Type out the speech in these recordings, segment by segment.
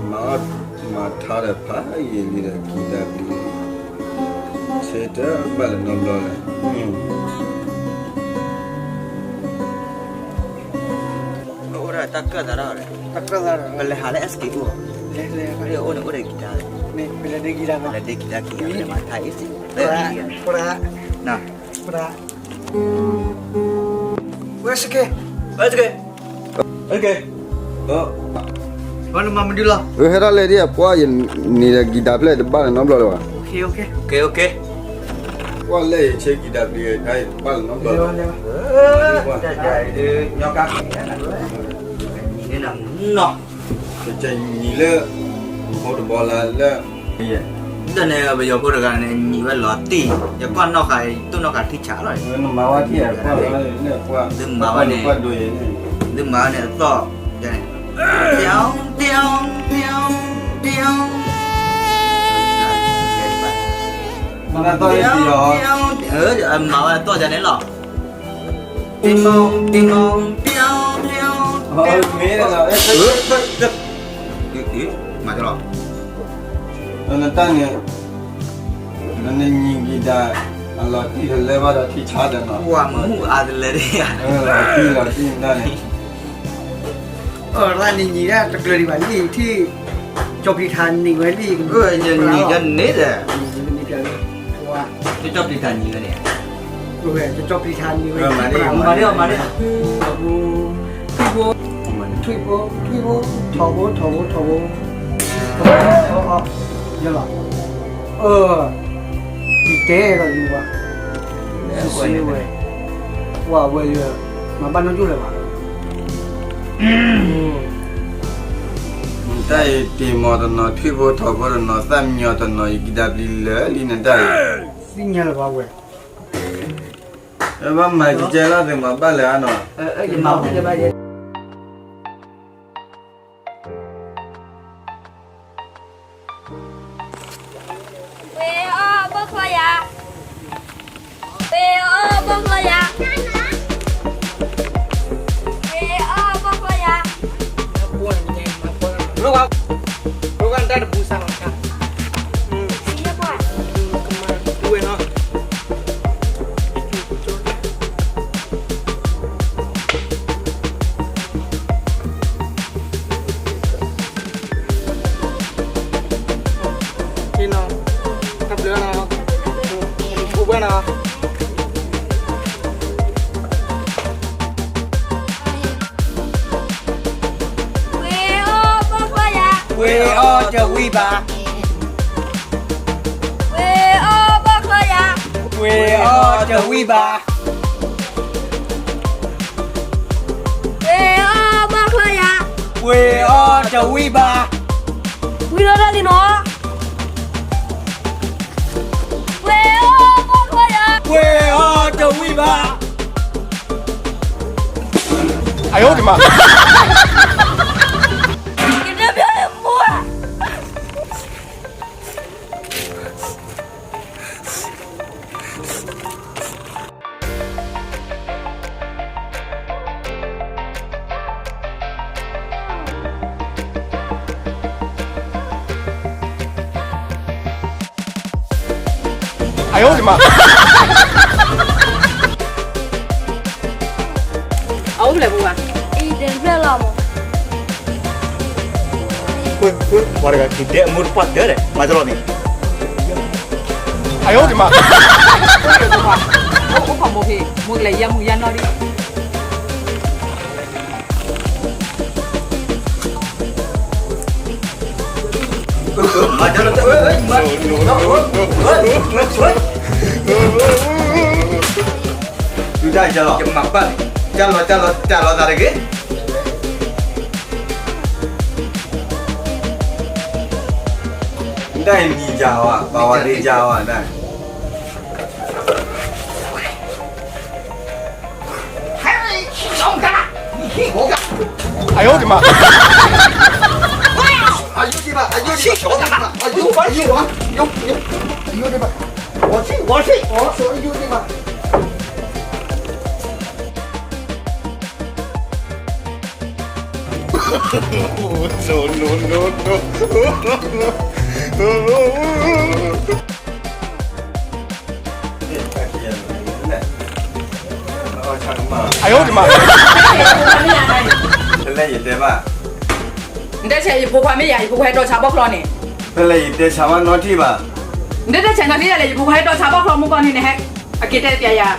မၤအီၣ်မၤထါဒီးဖးယံာ်လံဒီးကံၢ်တၢ်ပျံၤ, ဆ့တဘၣ်လၢနီတဘျီလၢ်. အိၣ်ဒီးတၢ်ကၢၣ်သးဒီး, ပလဲၤဟးလၢ S K အိၣ်, အိၣ်န့ၣ်အိၣ်ဒီးကံၢ်တၢ်, ပလဲၤဒ့ကံၢ်တၢ်, ပလဲၤဒ့ကံၢ်တၢ်ခံဂၤ ပလဲၤမၤထါအံၤစ့ၢ်, ပှၤ ဝဲစက့, ဝဲစက့, ဝဲစက့, နမၤမနုၤလီၤ, ဟဲထီၣ်လဲၤဒ်အပှၤယန့ၣ်ဒီးကံၢ်တၢ်ဖျဲၣ်တဘၣ်လၢနီတဘျီလၢၤဘၣ်, ပှၤလဲၤယဆ့ကံၢ်တၢ်ပျံၤတဘၣ်လၢနီတဘျီလၢၤဘၣ်, ကညီကါ, နံၤလၢ ဖိတဘီလၢ်လၢ်, ဒ်န့ၣ် ပယီၤဖိတဂၤန့ၣ် နံၤဝဲလီၤတံၢ်, ယကွၢ်နီၣ်ဃာ် တူၢ်နီၣ်ဃာ်ထံဆးလီၤ, မၤဝဲထံ, သုမၤဝဲန့ၣ်, သုမၤဝဲန့ၣ်အသီၣ်, တၢ်, တၢ်, တၢ်, တၢ်, မၤဝဲအသီၣ်ဒ်န့ၣ်လီၤ. တံမူ, တံမူ, တံ, တံ, တံ, မၤလီၤ, နတၢ်န့ၣ်, နနံၤကံၢ်တၢ်, အလီၤတံၢ်တလဲဘၣ်ဒီးထံဆးဒီးနီၤ, ပှၤမုၢ်အါတလဲဒ်ဧါ, လီၤတံၢ်လီၤတံၢ်နတၢ်န့ၣ်, အၢ တၢ်နံၤနံၤဒၣ်တကျၢၤဒံးဘၣ်လံထံၣ်, ကၠီပျံၤထါနံၤဝဲလံ, ယနံၤယန့ၣ်ဒီး, ကၠီပျံၤထါနံၤဝဲန့ၣ်, ကၠီပျံၤထါနံၤဝဲ, မၤဒ်, မၤဒ်, ထွံၣ်ဖိ, ထွံၣ်ဖိ, ထွံၣ်ဖိ, ထွံၣ်ဖိ, ထီၣ်ဖိ, ထီၣ်ဖိ, ထီၣ်ဖိ, ယလီၤ, အၢ, ဒ်တဲဒီးယဝၤ, စံးဝဲ, ဝၤဝဲယ, မၤဘၣ်နီၢ်ကၠိၣ်လၢၤဘၣ်. နတၢ်အံၤတ့ၢ်မီၤတနီၤ ထွံၣ်ဖိထီၣ်ဖိတနီၤ သၣ်မံညီၤတနီၤ ယကံၢ်တၢ်ပျံၤလၢာ်လံနတၢ်အံၤ, သ့ၣ်ညါလၢၤဘၣ်ဝဲ, ဘၣ်မၤကကဲလီၤ သုမၤဘၣ်လၢၤအါနီၤ. ဝ့ၢ်အီၣ်ဘီၣ်ချီယၤ, ဝ့ၢ်အီၣ်ဘီၣ်ချီယၤ, ဝ့ၢ်အီၣ်ဘီၣ်ချီယၤ, ရိၣ်ဂၤ, ရိၣ်ဂၤတၢ်တပူၤစၢ်လီၤ, ဝဲနီၤ. နီၤ, တၢ်ဘျုးနီၤ, အိၣ်ဘှဲနီၤ. ဝ့ၢ်အီၣ်ဘီၣ်ချီယၤ, ဝ့ၢ်အီၣ်တဝံၣ်ဘၣ်, ဝ့ၢ်အီၣ်ဘီၣ်ချီယၤ, ဝ့ၢ်အီၣ်တဝံၣ်ဘၣ်, ဝ့ၢ်အီၣ်ဘီၣ်ချီယၤ, ဝ့ၢ်အီၣ်တဝံၣ်ဘၣ်, ဝံၤလီၤတၢ်လံနီၤ. ဝ့ၢ်အီၣ်ဘီၣ်ချီယၤ, ဝ့ၢ်အီၣ်တဝံၣ်ဘၣ်. အယိဒံးမး. ကနၣ်ပျီလၢမိၢ်ဧါ. အယိဒံးမး. အအိၣ်ဖျဲၣ်ပူၤဘၣ်. အံၤဒဲးဖျဲၣ်လီၤမး. ပှၤတဂၤက့ၤဒဲးအမိၢ်တပှၢ်တၢၢ်ဒီး မၤတလီၤန့ၣ်. အယိဒံးမး. အိၣ်ခိးမိၢ်ဖံး မိၢ်ကလဲၤယဲမုၢ်ယဲနီၢ်ဒံး. မၤတၢ်လီၤ, တုၤတၢ်ယလီၤ, ယမၤဘၣ်, တၢ်လီၤ, တၢ်လီၤ, တၢ်လီၤသးတဂ့ၤ. တၢ်အံၤမံၤယၤဝဲ, ဘၣ်ဝဲဒ်ယၤဝဲဒၣ်. အယိဒံးမး. အယိဒံးမး, အယိဒံးမး, အယိဒံးမး, အယိဒံးမး. ဝဲဆံး, ဝဲဆံး, အယိဒံးမး. No, no, no, no. ဖဲလဲၣ်ယတဲဘၣ်, နတဲဆဲး ယဖိခွါမ့ၢ်ယၤ, ယဖိခွါဟဲတီဆါဘီၣ်ချီန့ၣ်, ဖဲလဲၣ်ယတဲဆါဘၣ်နီထံၣ်ဘၣ်, နတဲဆဲးနီထံၣ်ယၤလဲၣ်, ယဖိခွါဟဲတီဆါဘီၣ်ချီမုၢ်ကီၢ်န့ၣ် နဟဲအက့ၤတဲပျးယၤ,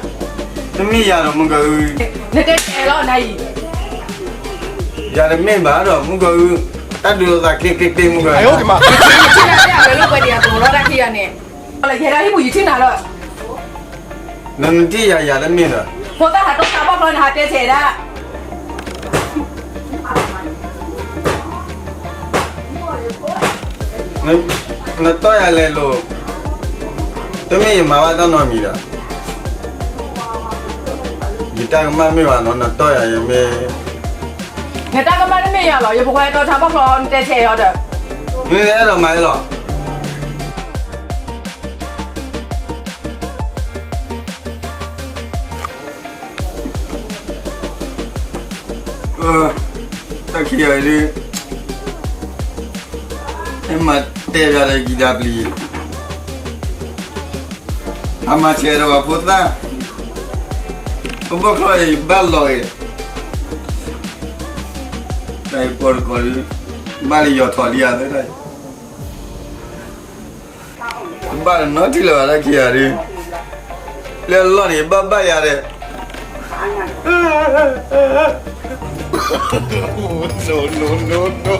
တမ့ၢ်ယၤဒီးမုၢ်ကီၢ်အု, နတဲဆဲးလီၤနၤအံၤ, ယၤတမ့ၢ်ဘၣ်ဒီးမုၢ်ကီၢ်အု, တၢ်ဒုးလိာ်သးကျ့ကျ့ကျ့မုၢ်ကီၢ်အု, ယထံၣ်နၤလၢအဝဲလိာ်ကွဲဒံးအသိးလီၤတၢ်ခံဂၤန့ၣ်, ယဟဲဒၣ်ဟံၣ်ပူၤယထံၣ်နၤလၢ နနထံၣ်ယၤယၤတမ့ၢ်ဒီး, ဖိသၣ်ဟးတီဆါဘီၣ်ချီန့ၣ် ဟးတဲဆဲးဒၣ်, နတီၢ်ယၤလဲၤလိာ်, တမ့ၢ်ယမၤဘၣ်တၢ်နီတမံၤဒီး, ယတၢ်ကမၣ်မ့ၢ်ဘၣ်နီၤ နတီၢ်ယၤယမ့ၢ်, နတၢ်ကမၣ်တမ့ၢ်ယၤလီၤ, ယဖိခွါဟဲတီဆါဘီၣ်ချီ နတဲဆဲးအီၤဒီး, မ့ၢ်အဲၣ်ဒိးမၤအီၤလီၤ. တၢ်ခံဂၤအံၤဒုး, ဟဲမၤတဲဘၣ်ဒီးယံၤဒၣ်ပျံၤ, အမၤဆဲးဒီးပှၤဖိသၣ်, ပဘီၣ်ချီအံၤဘၣ်လီၤဂ့ၤ, တၢ်အံၤပီၢ်တကိးဒုး, ဘၣ်လၢယီၤထီၣ်လံဧါသၢတၢ်အံၤ ဘၣ်နီထံၣ်လၢၤဘၣ်တၢ်ခံဂၤဒုး, လၢအလီၢ်န့ၣ် ဘၣ်ဘၣ်ယၤဒီး, No, no, no, no.